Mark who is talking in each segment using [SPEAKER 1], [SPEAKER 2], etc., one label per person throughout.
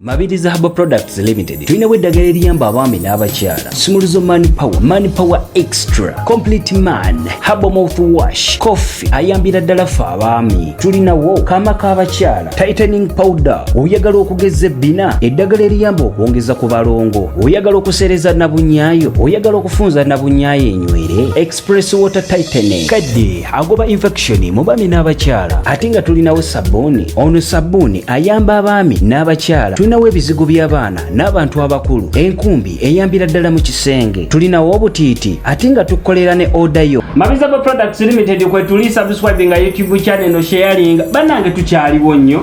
[SPEAKER 1] Mabirizi Herbal Products Limited tulinawo eddagala eriyamba abaami n'abakyala: Sumuluzo Man Power, Man Power Extra, Complete Man, Herbal Mouth Wash, Coffee ayambira ddala ffe abaami. Tulinawo kaama k'abakyala, Tightening Powder. Oyagala okugeza ebbina, eddagala eriyamba okwongeza ku balongo. Oyagala okuseereza nabunyaayo, oyagala okufunza nabunyaayo enywere, Express Water Tightening, kadde agoba infection mu baami n'abakyala. Ate nga tulinawo sabbuuni, ono sabbuuni ayamba abaami n'abakyala. Tulinawo ebizigo by'abaana n'abantu abakulu, enkumbi eyambira ddala mu kisenge. Tulinawo obutiiti ate nga tukolera ne order yo. Mabirizi Herbal Products Limited kwe tuli. Subscribinga YouTube channel no sharing. Bannange, tukyaliwo nnyo.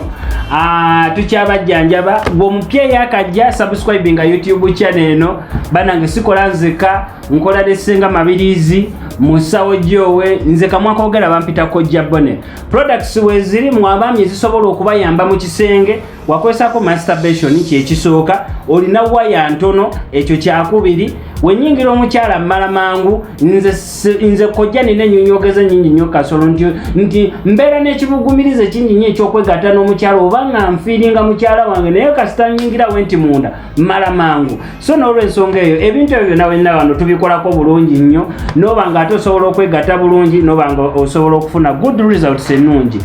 [SPEAKER 1] Tukyabajjanjaba. Bw'omupya eyakajja, subscribinga YouTube channel eno. Bannange, sikola nzeka, nkola ne Ssenga Mabirizi, musawo gyowe. Nze kamwakogera, bampita Kojja Bone. Products weziri mu abaami ezisobola okubayamba mu kisenge. Wakozesako masturbation, kyekisooka. Olina waya ntono, ekyo kyakubiri. Wenyingira omukyala mmala mangu. Nze kojja nina enyonyogeza nyingi nnyo kasolo nti mbeera n'ekibugumiriza kingi nnyo ekyokwegatta n'omukyala, oba nga nfiiringa mukyala wange, naye kasita nyingirawe nti munda mmala mangu. So n'olwensonga eyo, ebintu ebyo byonna wenna wano tubikolako bulungi nnyo, noba nga ate osobola okwegatta bulungi, noba nga osobola okufuna good results ennungi.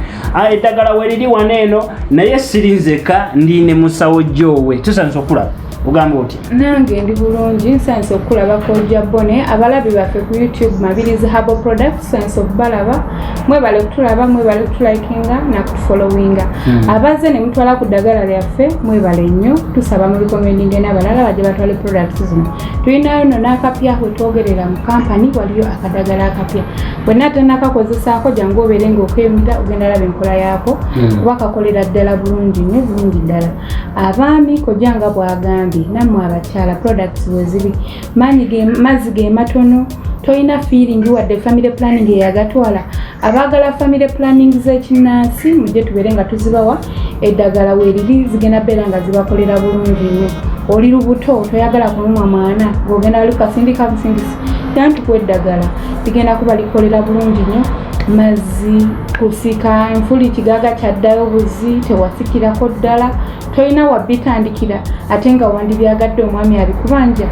[SPEAKER 1] Eddagala weriri wano eno, naye siri nzeka, ndi ne musawo gyowe. Tusanyusa okulaba. Ogamba otya?
[SPEAKER 2] Nange ndi bulungi, nsanyusa okulaba Kojja Bone. Abalabi baffe ku YouTube, Mabirizi Herbal Products, nsanyusa okubalaba. Mwebale kutulaba, mwebale kutulaikinga nakutufollowinga. Abazze ne mutwala ku ddagala lyaffe, mwebale nnyo. Tusaba murecommendinge n'abalala bajje batwale products zino. Tulinayo nno n'akapya wetwogerera mu kampani, waliyo akadagala akapya. Bwenna tannakakozesaako, jangu obeere ng'okemira, ogenda laba enkola yaako, kuba kakolera ddala bulungi nnyo, bulungi ddala abaami. Kojja nga bw'agambye, nammwe abakyala products bwe ziri. Maanyi mazzi ge matono, tolina feeling wadde family planning eyagatwala. Abaagala family planning z'ekinnansi, mujje tubeere nga tuzibawa. Eddagala weeriri, zigenda beera nga zibakolera bulungi nnyo. Oli lubuto, toyagala kulumwa mwana ng'ogenda wali kasindika busindisi, jantukuwa eddagala, ligenda kuba likolera bulungi nnyo. Mazzi kusika enfuli, kigaaga kyaddayo buzi, tewasikirako ddala, tolina wabitandikira, ate nga wandibyagadde omwami abikubanja,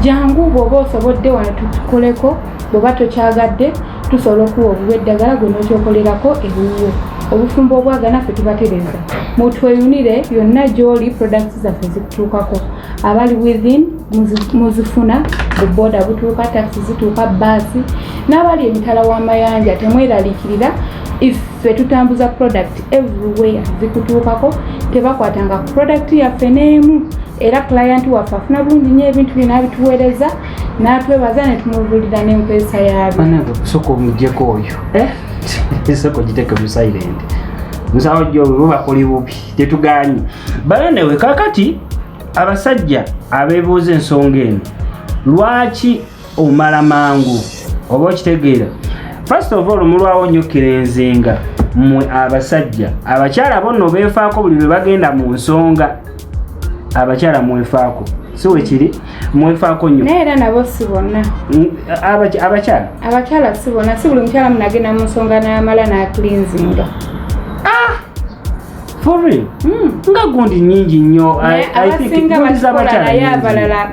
[SPEAKER 2] jangu bw'oba osobodde wano tukoleko. Bw'oba tokyagadde, tusobola okuwa obuwa eddagala gwe n'okyokolerako ewuwo. Obufumbo obwagana, ffe tubatereza. Mutweyunire yonna gy'oli, products zaffe zikutuukako. Abali within muzifuna, buboda butuuka, taxi zituuka, baasi, n'abali emitala w'amayanja temweraliikirira. Iffe tutambuza product everywhere, zikutuukako. Tebakwatanga ku product yaffe n'emu, era client waffe afuna bulungi nnyo ebintu bye n'abituweereza n'atwebaza ne tumubulira n'enkozesa yaabyo.
[SPEAKER 1] Banange, sooka omugyeko oyo. Sooka ogiteeke mu silent. Musawo gyowe bo bakoli bubi, tetuganye bananewe. Kakati abasajja abeebuuza ensonga eno, lwaki omala mangu? Oba okitegeera, first of all mulwawo nnyo kirenzenga mmwe abasajja. Abakyala bonno beefaako buli lwe bagenda mu nsonga. Abakyala mwefaako, si wekiri? Mwefaako nnyo.
[SPEAKER 2] Naye era nabo si bonna.
[SPEAKER 1] Abakyala?
[SPEAKER 2] Abakyala si bonna, si buli mukyala munagenda mu nsonga n'amala n'acleansinga.
[SPEAKER 1] For real? Nga gundi nyingi nnyo.
[SPEAKER 2] Naye
[SPEAKER 1] I think
[SPEAKER 2] abasinga
[SPEAKER 1] gundi
[SPEAKER 2] bakikola,
[SPEAKER 1] z'abakyala
[SPEAKER 2] naye
[SPEAKER 1] nyingi.
[SPEAKER 2] abalala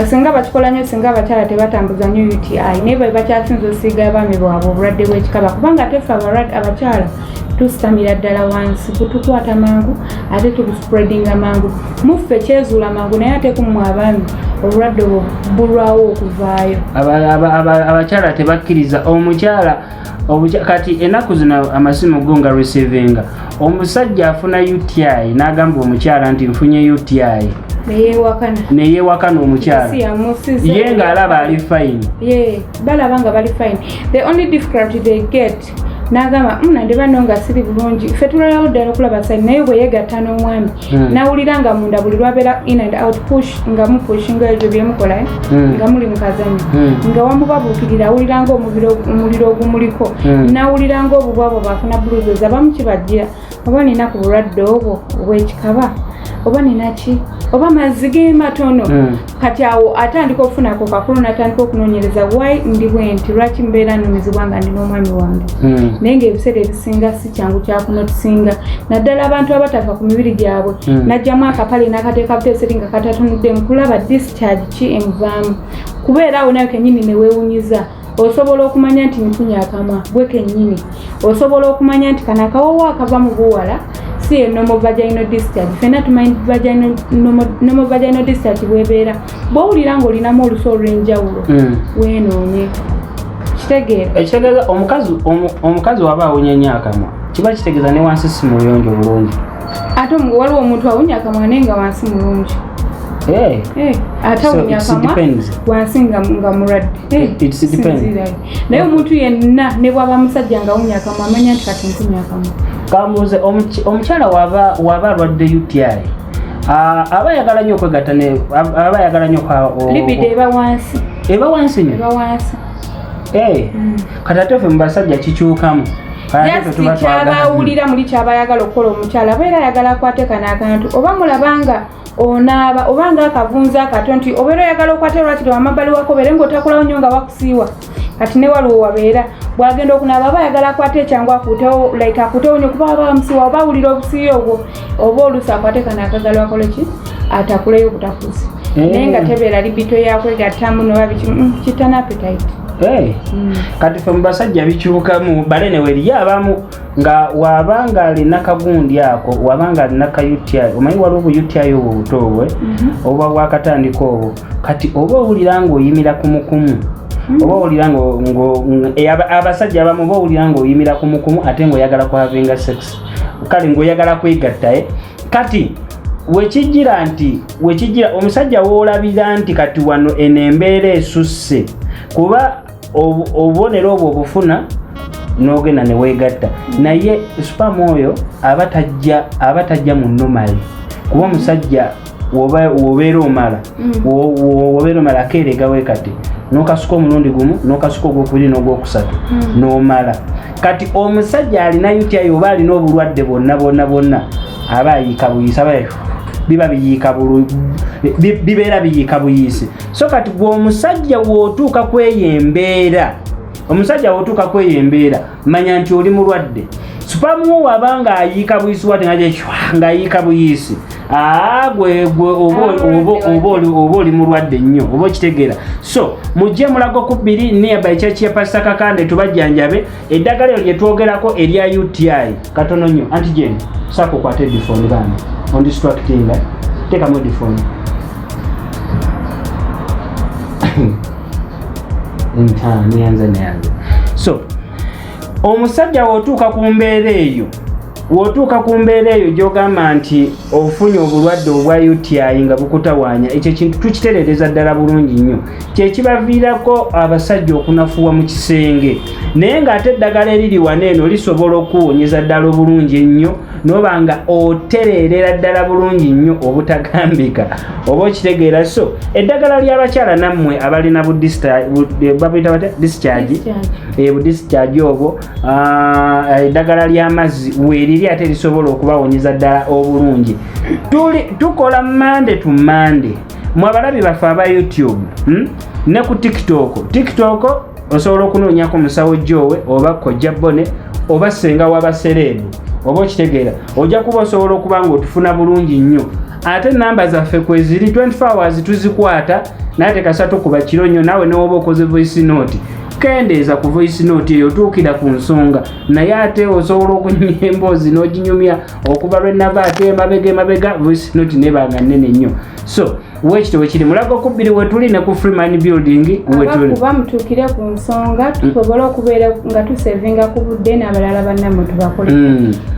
[SPEAKER 2] Singa bakikola nnyo, singa abakyala tebatambuza nnyo UTI, naye bwe bakyasinza osiiga abaami bwabwe obulwadde bw'ekikaba, kubanga ate ffe abakyala tusitamira ddala wansi, butukwata mangu ate tubuspreadinga mangu. Muffe kyezuula mangu, naye ate kummwe abaami obulwadde obwo bulwawo okuvaayo.
[SPEAKER 1] Abakyala tebakkiriza omukyala. Kati ennaku zino amasimu go nga receivinga, omusajja afuna UTI n'agamba omukyala nti nfunye UTI.
[SPEAKER 2] Neyewakana.
[SPEAKER 1] Neyewakana omukyala.
[SPEAKER 2] Si yamusize.
[SPEAKER 1] Ye ng'alaba ali fine.
[SPEAKER 2] Ye balaba nga bali fine. The only difficulty they get, n'agamba, "Nandi bano nga siri bulungi." Ffe tulalawo ddala okulaba sign, naye bwe yeegatta n'omwami, nawulira nga munda buli lwabeera in and out, push, nga mupushinga ebyo byemukola, eh? Nga muli mukazanyo, nga wamubabuukirira, awulira nga omuliro ogumuliko, nawulira nga obubwa bwe bwafuna bruises. Abamu kibajjira Oba nina ku bulwadde obwo obw'ekikaba, oba nina ki, oba mazzi ge matono. Kati awo atandika okufunako kakulu, n'atandika okunoonyereza, why ndi bwe nti, lwaki mbeera nnumizibwa nga ndi n'omwami wange? Naye ng'ebiseera ebisinga si kyangu kyakunotisinga, naddala abantu abatava ku mibiri gyabwe. N'ajjamu akapale n'akateeka buteeseri nga katatunudde mu kulaba discharge ki emuvaamu, kubeera awo nayo kennyini ne weewunyiza. Osobola okumanya nti nfunye akamwa, gwe kennyini osobola okumanya nti kano akawowo akava mu buwala si ye normal vaginal discharge. Fenna tumanyi normal vaginal discharge bwebeera. Bw'owulira ng'olinamu olusu olw'enjawulo, weenoonye, kitegeera.
[SPEAKER 1] Ekitegeeza omukazi waba awunya nnyo akamwa, kiba kitegeeza ne wansi si muyonjo bulungi.
[SPEAKER 2] Ate waliwo omuntu awunya akamwa naye nga wansi mulungi. Eh, ate awunya akamwa wansi nga mulwadde. Naye omuntu yenna ne bwaba musajja nga awunya akamwa, amanya nti kati nfunya akamwa.
[SPEAKER 1] Kambuuze, omukyala waba alwadde UTI, aba ayagala nnyo okwegatta, aba ayagala nnyo?
[SPEAKER 2] Libido eba wansi.
[SPEAKER 1] Eba wansi nnyo?
[SPEAKER 2] Eba wansi.
[SPEAKER 1] Kati ate ffe mu basajja kikyukamu.
[SPEAKER 2] Kyabawulira muli kyaba ayagala okukola, omukyala abeera ayagala akwate kano akantu, oba mulabanga onaaba oba nga akavunza akato nti obeera oyagala okwate lwakiri amabbali wako obeere ngaotakulawo nnyo nga wakusiiwa. Kati ne waliwo wabeera bwagenda okunaaba, aba ayagala akwate ekyangu, akuutewo, like akuutewo nnyo, kuba aba amusiiwa oba awulira obusiiyi obwo, oba oluusi akwate kano akagalo akole ki, atakuleyo obutakuzi. Naye nga tebeera libido yakwegattamu noba biki, kitana appetite.
[SPEAKER 1] Kati fe mu basajja bikyukamu balene weriyo abamu nga waba nga alina kagundi ako, waba nga alina ka UTI, omanyi waliwo bu UTI obwo obuto obwe obuba bwakatandika obwo. Kati oba owulira ng'oyimira kumukumu, oba owulira abasajja abamu oba owulira ng'oyimira kumukumu ate ng'oyagala kuhavinga sex, kale ng'oyagala kwegatta. Kati wekijjira nti wekijjira omusajja woolabira nti kati wano eno embeera esusse, kuba obubonero obwo obufuna n'ogenda ne weegatta, naye sperm oyo aba tajja mu normal, kuba omusajja wobeera omala, wobeera omala akeeregawe, kati n'okasuka omulundi gumu, n'okasuka ogwokubiri n'ogwokusatu, n'omala. Kati omusajja alina UTI oba alina obulwadde bwonna bwonna bwonna, aba ayiika buyiisi, aba biba biyiika bibeera biyiika buyiisi. So kati gwe omusajja w'otuuka kweyo embeera, omusajja w'otuuka kweyo embeera, manya nti oli mulwadde. Sperm wo waba ng'ayiika buyiisi, wati nga ng'ayiika buyiisi, aa gwe gwe oba oli mulwadde nnyo, oba okitegeera. So mujje Mulago ku 2, nearby church ya Pastor Kakande, tubajjanjabe. Eddagala eryo lye twogerako erya UTI, katono nnyo. Anti Jane, saako okwate headphone bambi, on distractinga, teekamu headphone. Nyanza nyanza. So omusajja w'otuuka ku mbeera eyo, w'otuuka ku mbeera eyo gy'ogamba nti ofunye obulwadde obwa UTI nga bukutawaanya, ekyo ekintu tukitereereza ddala bulungi nnyo. Kyekibaviirako abasajja okunafuwa mu kisenge, naye ng'ate eddagala eriri wano eno lisobola okuwonyeza ddala obulungi ennyo, noba nga otereerera ddala bulungi nnyo obutagambika, oba okitegeera. So eddagala ly'abakyala nammwe abalina babuyita batya, discharge?
[SPEAKER 2] Discharge.
[SPEAKER 1] Bu discharge obwo, eddagala ly'amazzi weeriri, ate lisobola okubawonyeza ddala obulungi. Tuli tukola Monday to Monday. Mwe abalabi baffe aba YouTube, Ne ku TikTok, TikTok osobola okunoonyako Musawo Jowe oba Kojja Bone oba Senga w'abasereebu, oba okitegeera, ojja kuba osobola okuba nga otufuna bulungi nnyo. Ate namba zaffe kweziri 24 hours tuzikwata, naye tekasa tukuba kiro nnyo. Naawe newoba okoze voice note, kendeeza ku voice note eyo, otuukira ku nsonga. Naye ate osobola okunyumya emboozi n'oginyumya okuva lwe nava ate emabega emabega, voice note nebanga nnene nnyo. So wekito wekiri Mulago ku 2 wetuli, ne ku Freeman Building wetuli.
[SPEAKER 2] Abakuba mutuukire ku nsonga, tusobole okubeera nga tusevinga ku budde n'abalala bannammwe tubakole.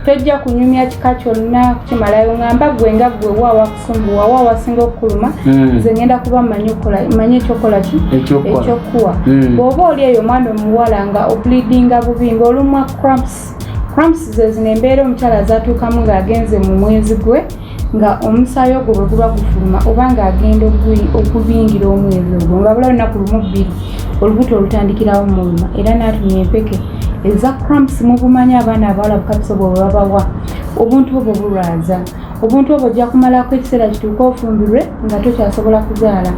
[SPEAKER 2] Tojja kunyumya kika kyonna kukimalayo. Ngamba gwe nga gwe wa wakusumbuwa, wa wasinga okukuluma, nze ngenda kuba mmanyi mmanyi ekyokukola ki.
[SPEAKER 1] Ekyokukola.
[SPEAKER 2] Ekyokuwa. Bw'oba oli eyo omwana omuwala nga obleedinga bubi, ng'olumwa cramps, cramps ze zino embeera omukyala zatuukamu ng'agenze mu mwezi gwe, nga omusaayi ogwo bwe guba gufuluma, oba ng'agenda okubingira omwezi ogwo nga bula lunaku lumu bbiri, olubuto olutandikirawo muluma era n'atumya empeke. Eza cramps mubumanyi, abaana abawala bukapiso bwe babawa, obuntu obwo bulwaza. Obuntu obwo ojja kumalako ekiseera kituuka ofumbirwe nga tokyasobola kuzaala.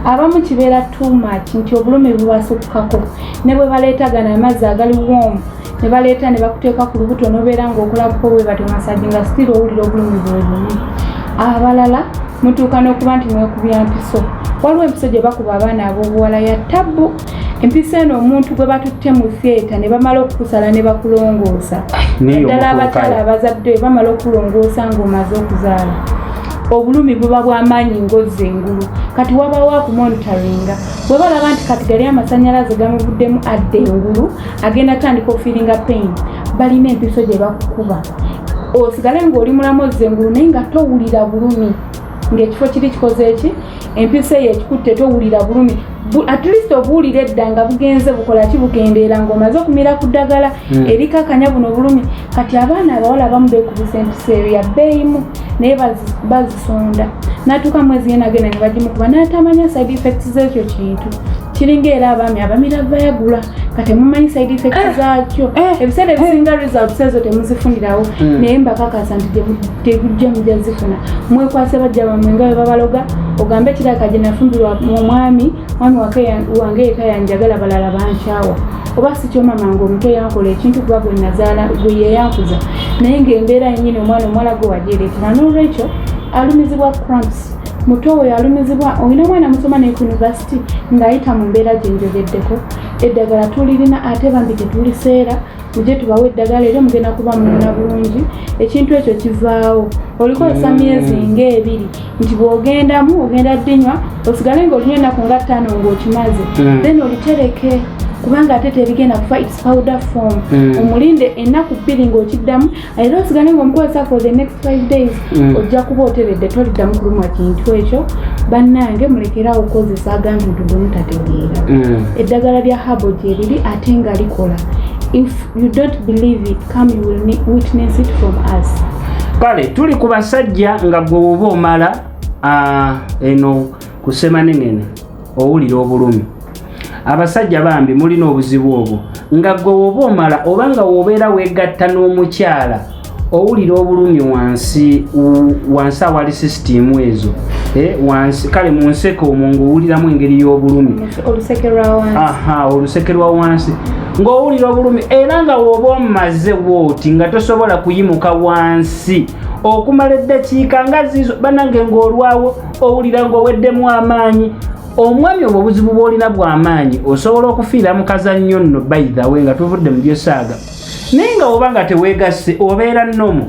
[SPEAKER 2] Abamu kibeera too much nti obulumi bubasukkako, ne bwe baleeta gano amazzi agali warm ne baleeta ne bakuteeka ku lubuto, n'obeera ng'okolako bwe batyo massage, nga still owulira obulumi bwe bumu. Abalala mutuuka n'okuba nti mwekubya mpiso. Waliwo empiso gye bakuba abaana ab'obuwala ya tabbu. Empiso eno, omuntu gwe batutte mu theatre ne bamala okukusala ne bakulongoosa, naddala abakyala abazadde, bamala okulongoosa ng'omaze okuzaala, obulumi buba bw'amaanyi ng'ozza engulu. Kati wabawo akumonitoringa. Bwe balaba nti kati gali amasanyalaze gamuvuddemu, adda engulu, agenda tandika ofeelinga pain, balina empiso gye bakukuba osigale ng'oli mulamu, ozza engulu naye nga towulira bulumi, ng'ekifo kiri kikoze eki, empiso eyo ekikutte, towulira bulumi. At least obuwulira edda nga bugenze bukola ki, bukendeera ng'omaze okumira ku ddagala erikakanya buno obulumi. Kati abaana abawala abamu beekubisa empiso eyo ya bbeeyimu, naye bazisonda, n'atuuka mwezi ye nagenda ne bagimukuba n'atamanya side effects z'ekyo kintu. Kiringa era abaami abamira Viagra, kati mumanyi side effects zaakyo. Ebiseera ebisinga results ezo temuzifunirawo, naye mbakakasa nti tegujja mujja zifuna. Mwekwase bajja bamwe nga bwe babaloga, ogambe kiraka gye nafumbirwa omwami, mwami wange yeka yanjagala, balala bankyawa, oba si kyo mama nga omuto yankola ekintu kuba gwe nazaala, gwe yeyankuza, naye ng'embeera yennyini omwana omuwala gwe wagyereetera. N'olwekyo alumizibwa cramps, muto we alumizibwa, olina omwana musoma naye ku university ng'ayita mu mbeera gye njogeddeko, eddagala tulirina, ate bambi tetuliseera. Mujje tubawe eddagala eryo, mugenda kuba muwona bulungi. Ekintu ekyo kivaawo, olikozesa myezi ng'ebiri, nti bw'ogendamu ogenda ddinywa osigale ng'olinywa ennaku nga 5 ng'okimaze, then olitereke, kubanga ate terigenda kufa, its powder form. Omulinde ennaku 2 ng'okiddamu, era osigale ng'omukozesa for the next 5 days, ojja kuba oteredde, toliddamu kulumwa kintu ekyo. Bannange, mulekerawo okukozesa agantu ge mutategeera. Eddagala lya herbal gye riri ate nga likola. If you don't believe it, come, you will witness it from us.
[SPEAKER 1] Kale tuli ku basajja, nga gwe woba omala eno kusemanengene owulira obulumi. Abasajja bambi mulina obuzibu obwo, nga gwe woba omala oba nga wobeera weegatta n'omukyala, owulira obulumi wansi, wansi awali sisitimu ezo, wansi kale mu nseke omwo, ng'owuliramu engeri y'obulumi.
[SPEAKER 2] Oluseke lwa wansi.
[SPEAKER 1] Aha, oluseke lwa wansi ng'owulira obulumi, era nga woba omaze wooti nga tosobola kuyimuka wansi okumala eddakiika nga zizo, banange, ng'olwawo owulira ng'oweddemu amaanyi. Omwami, obwo obuzibu bw'olina bw'amaanyi, osobola okufiira mu kazannyo nno. By the way, nga tuvudde mu byosaaga, naye nga woba nga teweegasse obeera normal,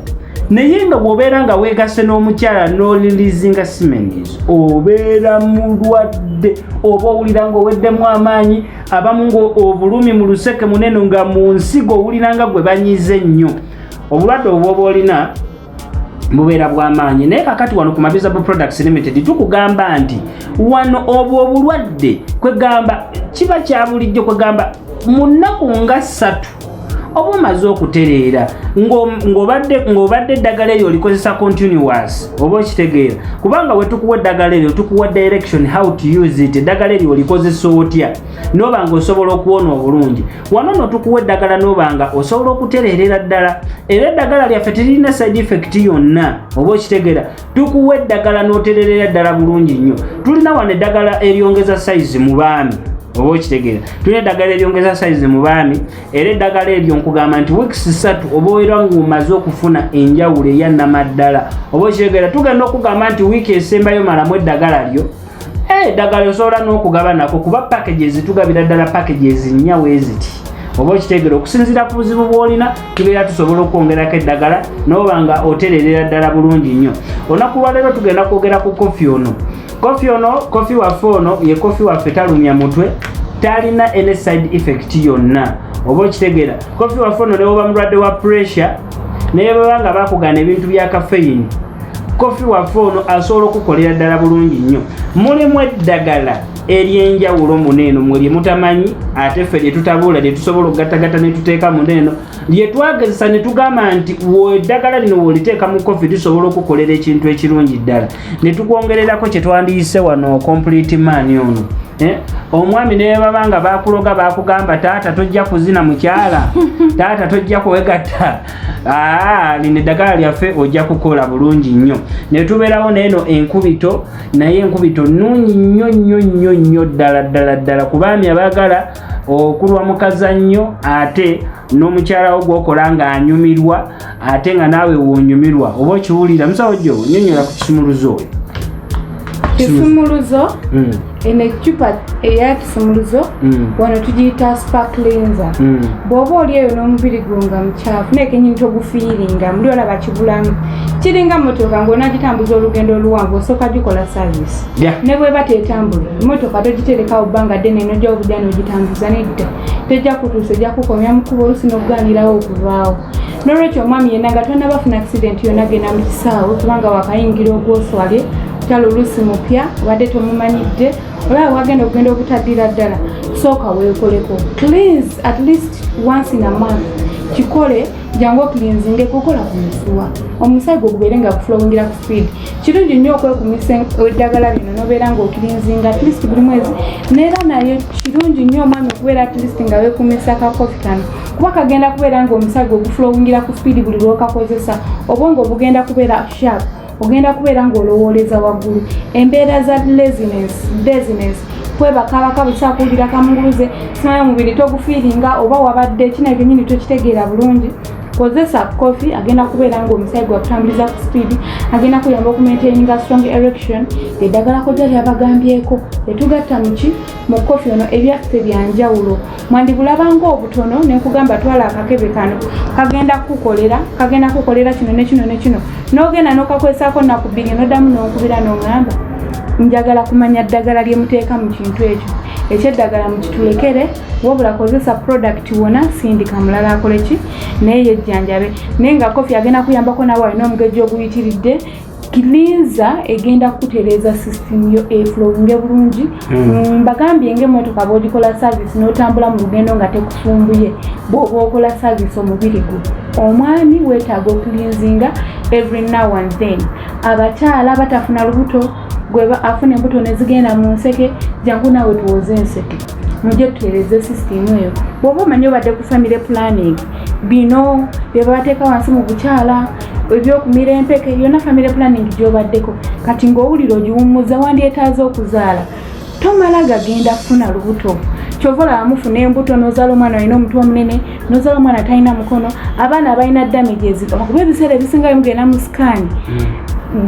[SPEAKER 1] naye nga bw'obeera nga weegasse n'omukyala n'oreleasinga semen, obeera mulwadde, oba owulira ng'oweddemu amaanyi. Abamu nga obulumi mu luseke munene, nga mu nsigo owulira nga gwe banyize ennyo. Obulwadde obwo bwoba olina bubeera bw'amaanyi. Naye kakati wano ku Mabizabo Products Limited tukugamba nti wano obwo obulwadde, kwegamba kiba kya bulijjo, kwegamba mu nnaku nga 3 oba omaze okutereera, ng'obadde eddagala eryo olikozesa continuous, oba okitegeera, kubanga we tukuwa eddagala eryo tukuwa direction how to use it. Eddagala eryo olikozesa otya noba nga osobola okuwona obulungi. Wano no tukuwa eddagala noba nga osobola okutereerera ddala, era eddagala lyaffe teririna side effect yonna, oba okitegeera. Tukuwa eddagala n'otererera ddala bulungi nnyo. Tulina wano eddagala eryongeza size mu baami, oba okitegeera. Tulina eddagala eryongeza size mu baami, era eddagala eryo nkugamba nti weeks 3 oba era ng'omaze okufuna enjawulo eya namaddala, oba okitegeera. Tugenda okugamba nti wiiki esembayo malamu eddagala lyo. Eddagala osobola n'okugaba nako, kuba packages tugabira ddala packages 4 weeziti, oba okitegeera. Okusinziira ku buzibu bw'olina, tubeera tusobola okwongerako eddagala n'oba nga otererera ddala bulungi nnyo. Olunaku lwaleero tugenda kwogera ku coffee ono. Coffee ono, coffee waffe ono ye coffee waffe, talumya mutwe, talina any side effect yonna, oba okitegeera. Coffee waffe ono, newoba mulwadde wa pressure, naye baba nga bakugana ebintu bya caffeine, coffee waffe ono asobola okukolera ddala bulungi nnyo. Mulimu eddagala eryenjawulo muneeno mwe lye mutamanyi, ate ffe lye tutabuula, lye tusobola okugattagatta ne tuteeka muneeno, lye twagezesa ne tugamba nti eddagala lino w'oliteeka mu coffee lisobola okukolera ekintu ekirungi ddala, ne tukwongererako kye twandiyise wano complete man ono. Omwami ne baba nga bakuloga, bakugamba taata tojja kuzina mukyala, taata tojja kwegatta, lino eddagala lyaffe ojja kukola bulungi nnyo. Ne tubeerawo neeno enkubito, naye enkubito nnungi nnyo nnyo nnyo nnyo ddala ddala ddala ku baami abaagala okulwa mu kazannyo, ate n'omukyala wo gwokola ng'anyumirwa, ate nga naawe wonyumirwa oba okiwulira. Musawo jjo, nyonyola ku kisumuluzo oyo.
[SPEAKER 2] Kisumuluzo. Eno eccupa eya kisumuluzo, wano tugiyita spa cleanser. Bw'oba oli eyo n'omubiri gwo nga mukyafu, naye kenyini togufiiringa, muli olaba kibulamu, kiringa motoka ng'onagitambuza olugendo oluwanvu, osooka gikola service. Ne bweba tetambula, emotoka togiterekawo bbanga ddene nojja obujja n'ogitambuza, nedda, tejja kutuusa, ejja kukomya mu kkubo, oluusi n'okuganirawo okuvaawo. N'olwekyo omwami yenna nga tonnabafuna accident yonna, genda mu kisaawe, kubanga wakayingira ogwoswalye kyalo, oluusi mupya, obadde tomumanyidde, olaba wagenda okugenda obutaddira ddala, sooka weekoleko cleanse at least once in a month. Kikole, jangu ocleansinge, kukola ku misuwa, omusaayi gwo gubeere nga guflowingira ku speed. Kirungi nnyo okwekumisa eddagala lino nobeera nga ocleansinga at least buli mwezi. Neera naye kirungi nnyo omwami okubeera at least nga weekumisa ka coffee kano, kuba kagenda kubeera nga omusaayi gwo guflowingira ku speed buli lwokakozesa. Obwongo bugenda kubeera sharp, ogenda kubeera ng'olowooleza waggulu. Embeera za laziness, dizziness, kwebakabaka, busa kuwulira kamunguluze, simanyi omubiri togufiiringa, oba wabadde kina kenyini tokitegeera bulungi, kozesa coffee. Agenda kubeera nga omusaayi gwakutambuliza ku speed, agenda kuyamba okumaintaininga strong erection. Eddagala kojja lyabagambyeko etugatta muki mu coffee ono, ebyaffe byanjawulo. Mwandibulabanga obutono nenkugamba twala akakebe kano, kagenda kukukolera, kagenda kukukolera kino ne kino ne kino, n'ogenda n'okakozesaako nnaku 2, noddamu n'onkubira n'oŋŋamba njagala kumanya ddagala lyemuteeka mu kintu ekyo. Ekyeddagala mukitulekere, wabula kozesa product wona, sindika mulala akole ki naye yejjanjabe. Naye nga coffee agenda kuyambako nawe alina omugejjo oguyitiridde. Cleanser egenda kukutereeza system yo eflowinge bulungi. Mbagambye ngaemmotoka bwogikola service n'otambula mu lugendo nga tekufumbuye, bw'oba okola service omubiri gwo. Omwami weetaaga okucleansinga every now and then. Abakyala batafuna lubuto, gwe afuna embuto nezigenda mu nseke, jangu naawe tuwoze enseke, mujje tutereeze system eyo. Bw'oba omanyi obadde ku family planning, bino bye bateeka wansi mu bukyala ebyokumira empeke, yonna family planning gy'obaddeko, kati ng'owulira ogiwummuza, wandyetaaze okuzaala, tomala gagenda kufuna lubuto. Kyova olaba mufuna embuto n'ozaala omwana alina omutwe omunene, n'ozaala omwana talina mukono, abaana abalina damages, kuba ebiseera ebisinga bimugenda mu scan,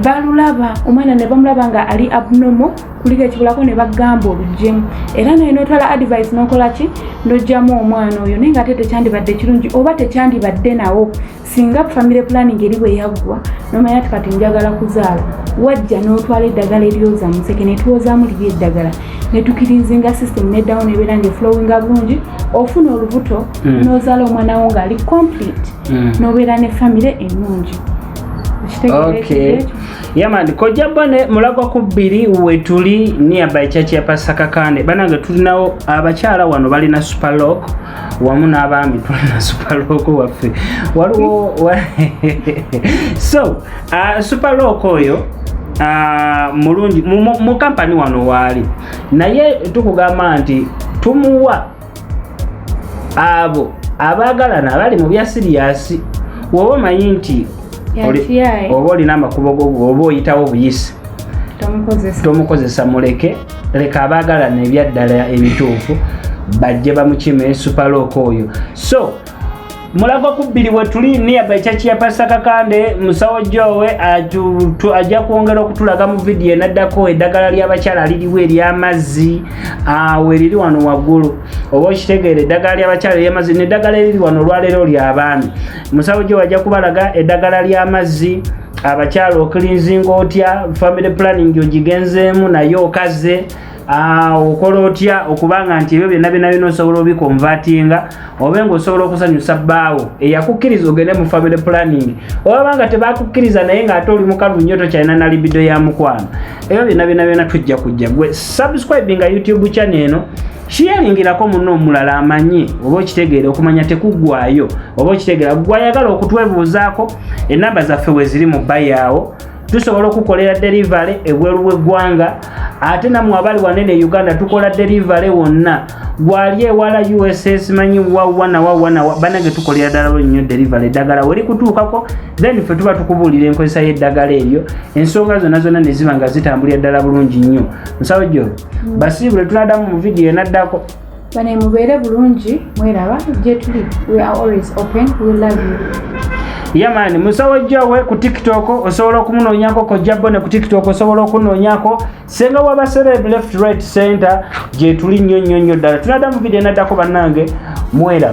[SPEAKER 2] balulaba omwana ne bamulaba nga ali abnormal, kuliko ekibulako, ne bagamba olugjemu, era naye n'otwala advice n'okola ki, n'oggyamu omwana oyo. Naye nga ate tekyandibadde kirungi oba tekyandibadde nawo singa family planning eri bwe yaggwa nomanya nti kati njagala kuzaala, wajja n'otwala eddagala eryoza museke, netwozaamu liri eddagala, netucleansinga system neddawo nebeera nga eflowinga bulungi, ofuna olubuto n'ozaala omwana wo ng'ali complete, n'obeera ne family ennungi. Okitegeera ekintu ekyo?
[SPEAKER 1] Yeah man, kojja Bone, Mulago ku 2 wetuli, nearby church ya Pastor Kakande. Banange, tulinawo abakyala wano balina superlock, wamu n'abaami tulina superlock waffe. Waliwo so superlock oyo mulungi mu kampani wano waali, naye tukugamba nti tumuwa abo abaagalana abali mu bya serious. Woba omanyi nti
[SPEAKER 2] Yakiyaye.
[SPEAKER 1] oba olina amakubo go, oba oyitawo buyisi,
[SPEAKER 2] Tomukozesa.
[SPEAKER 1] Tomukozesa, muleke, leka abaagalana ebyaddala ebituufu bajje bamukime superlock oyo. So Mulago ku 2 bwe tuli, nearby church ya Pastor Kakande. Musawo Jowe ajja kwongera okutulaga mu vidiyo enaddako eddagala ly'abakyala liriwo ery'amazzi awo eriri wano waggulu, oba okitegeera, eddagala ly'abakyala ery'amazzi n'eddagala eriri wano olwaleero ly'abaami. Musawo Jowe ajja kubalaga eddagala ly'amazzi abakyala, ocleansinga otya, family planning ogigenzeemu naye okaze, okola otya okubanga nti ebyo byonna byonna byonna osobola obiconvertinga, obe nga osobola okusanyusa bbaawo eyakukkiriza ogende mu family planning, oba nga tebakukkiriza naye ng'ate oli mukalu nnyo, tokyalina na libido ya mukwano. Ebyo byonna byonna byonna tujja kujja. Gwe subscribinga YouTube channel eno, sharingirako munno omulala amanye, oba okitegeera, okumanya tekuggwayo, oba okitegeera. Gwayagala okutwebuuzaako, enamba zaffe we ziri mu bayaawo, tusobola okukolera delivery ebweru w'eggwanga. Ate namwe abali wanene Uganda, tukola delivery wonna. Gwali ewala, USS, manyi wawa nawawa nawa, banange tukolera ddala nnyo delivery. Eddagala weri kutuukako, then ffe tuba tukubuulira enkozesa y'eddagala eryo, ensonga zonna zonna ne ziba nga zitambulira ddala bulungi nnyo. Musawo jo, basiibule, tunaddamu mu vidiyo enaddako.
[SPEAKER 2] Bane, mubeere bulungi, mweraba gye tuli. We are always open. We love you.
[SPEAKER 1] Yeah man, musawo jowe ku TikTok osobola okumunoonyako, Kojja Bone ku TikTok osobola okunoonyako, senga waba celeb left, right, center, gye tuli nnyo nnyo nnyo ddala. Tunadda mu vidiyo enaddako, bannange, mweraba.